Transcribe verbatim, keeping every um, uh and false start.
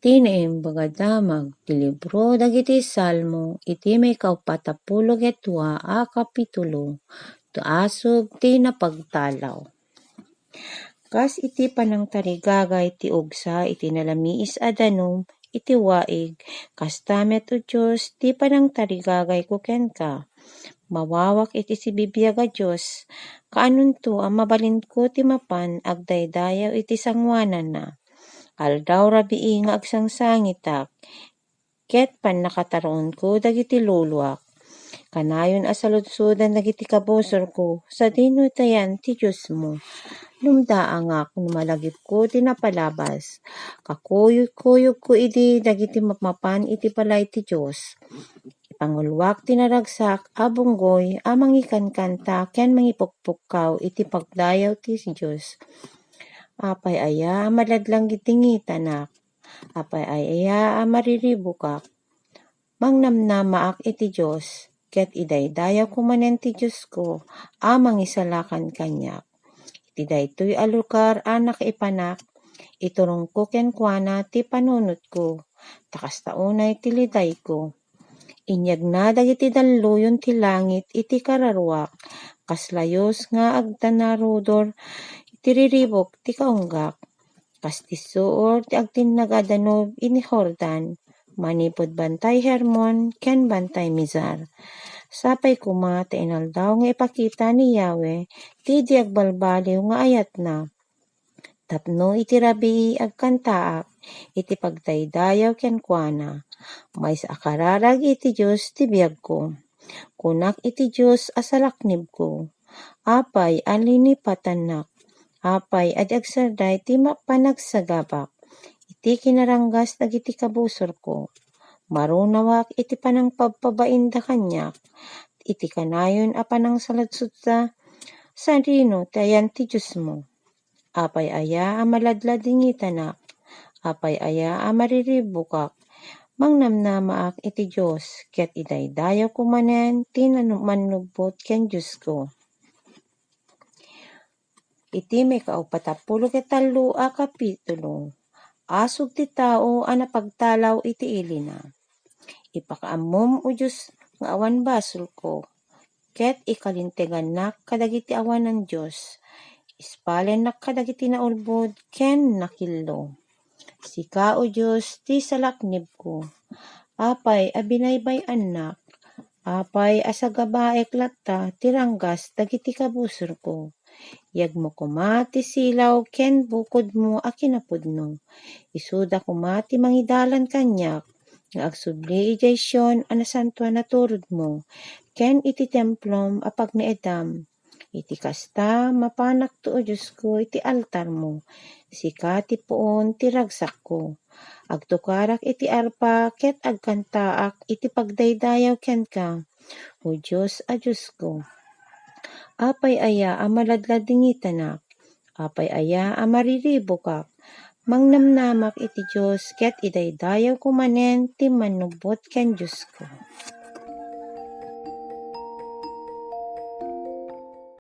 Ti Naimbag a Damag ti libro dagiti Salmo iti maikaupat a pulo ket dua a kapitulo, ti asug ti napagtalaw. Kas iti panangtarigagay ti ugsa iti nalamiis a danum iti waig, kasta met, O Dios, ti panangtarigagayko kenka. Mawawak iti sibibiag a Dios, kaanonto a mabalinko ti mapan agdaydayaw iti sangoananna. Aldaw rabii nga agsangsangitak, ket pannakataruonko dagiti luluak. Kanayon a saludsodan dagiti kabusorko, sadino ti ayan ti Diosmo. Lumdaangak no malagipko ti napalabas. Kakuyogkuyogko idi dagiti mapmapan iti balay ti Dios. Ipanguluak ti naragsak a bunggoy a mangikankanta ken mangipukpukkaw iti pagdayaw ti Dios. Apay aya a maladlang iti ngitanak? Apay aya a mariribukak? Mangnamnamaak iti Dios, ket idaydayawko manen ti Diosko a mangisalakan kaniak. Iti daytoy a lugar a nakaipanak, iturongko kenkuana ti panunotko, ta kasta unay ti lidayko. Inyegna dagiti dalluyon ti langit iti kararuak, kas layus nga agdanarudor iti riribuk ti kaunggak. Kas ti suor ti agtinnag a danum iti Jordan, manipud Bantay Hermon ken Bantay Mizar. Sapay koma ta inaldaw nga ipakita ni Yahweh ti di agbalbaliw nga ayatna. Tapno iti rabii agkantaak iti pagdaydayaw kenkuana. Maysa a kararag iti Dios ti biagko. Kunak iti Dios a salaknibko, Apay a linipatannak? Apay a di agsarday ti ma-, panagsagabak iti kinaranggas dagiti kabusorko? Marunawak iti panangpabpabainda kaniak, iti kanayon a panangsaludsodda, Sadino ti ayan ti Diosmo? Apay aya a maladladingitanak? Apay aya a mariribukak? Mangnamnamaak iti Dios, ket idaydayawko manen ti nanu-, mannubbot ken Diosko. Iti maikaupat a pulo ket tallo a kapitulo, asug ti tao a napagtalaw iti ilina. Ipakaammom, O Dios, nga awan basolko, ket ikalintegannak kadagiti awanan Dios. Ispalennak kadagiti naulbod ken nakillo. Sika, O Dios, ti salaknibko. Apay a binaybay-annak? Apay a sagabaek latta ti ranggas dagiti kabusorko? Yegmo koma ti silaw ken bukodmo a kinapudno. Isuda koma ti mangidalan kaniak nga agsubli idiay Sion a nasantoan a turodmo, ken iti templom a pagnaedam. Iti kasta, mapanakto, O Diosko, iti altarmo. Sika ti puon ti ragsakko. Agtukarak iti arpa ket agkantaak iti pagdaydayaw kenka, O Dios a Diosko. Apay aya a maladladingitanak? Apay aya a mariribukak? Mangnamnamak iti Dios ket idaydayawko manen ti mannubbot ken Diosko.